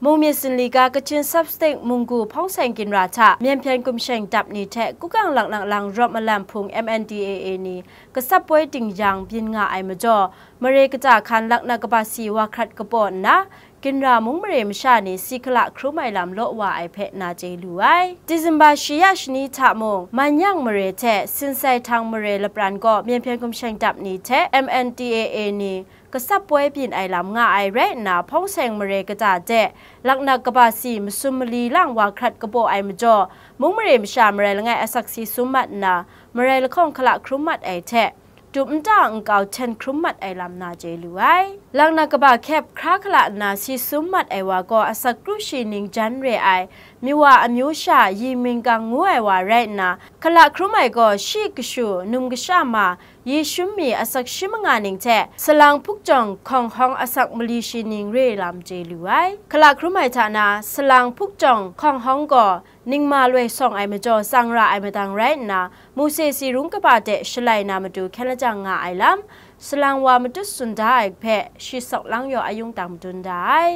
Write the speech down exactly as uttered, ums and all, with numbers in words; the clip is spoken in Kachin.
Mung myit zinli ga Kachin Sub-State Munggu hpawng seng ginra hta Myen Hpyen Gumsheng dap ni hte Kugang Laknak lang rawt malam hpung M N D A A ni kasap poi ting yang byin nga ai majaw, mare kata hkan laknak kaba si wa hkrat kabaw nna, ginra mung mare masha ni si hkala hkrum ai lam law wa ai hpe na chye lu ai. Disemba shi ya shani hta mung, Manyang mare hte Sinsai Htang mare lapran gaw Myen Hpyen Gumsheng dap ni hte M N D A A ni kasap poi byin ai lam nga ai rai nna, hpawng seng mare kata de laknak kaba si masum mali lang wa hkrat kabaw ai majaw, mung mare masha marai langai asak si sum mat nna, marai lahkawng hkala hkrum mat ai hte, tup nta nkau hten hkrum mat ai lam na chye lu ai. Laknak kaba hkyep hkra hkala nna si sum mat ai wa gaw asak kru shi ning jan re ai, Miwa amyu sha Yi Minggang ngu ai wa rai nna, hkala hkrum ai gaw shi kashu num kasha ma, Yi Shum Mi asak shi manga ning hte Salang Hpukjawng Hkawng Hawng asak mali shi ning re lam chye lu ai. Hkala hkrum ai hta na, Salang Hpukjawng Hkawng Hawng gaw ningma loi sawng ai majaw tsang ra ai madang rai nna, Mose si rung kaba de shalai na matu hkyen lajang nga ai lam, salang wa matut tsun da ai hpe shi sawk lang yaw ayung tang madun da ai.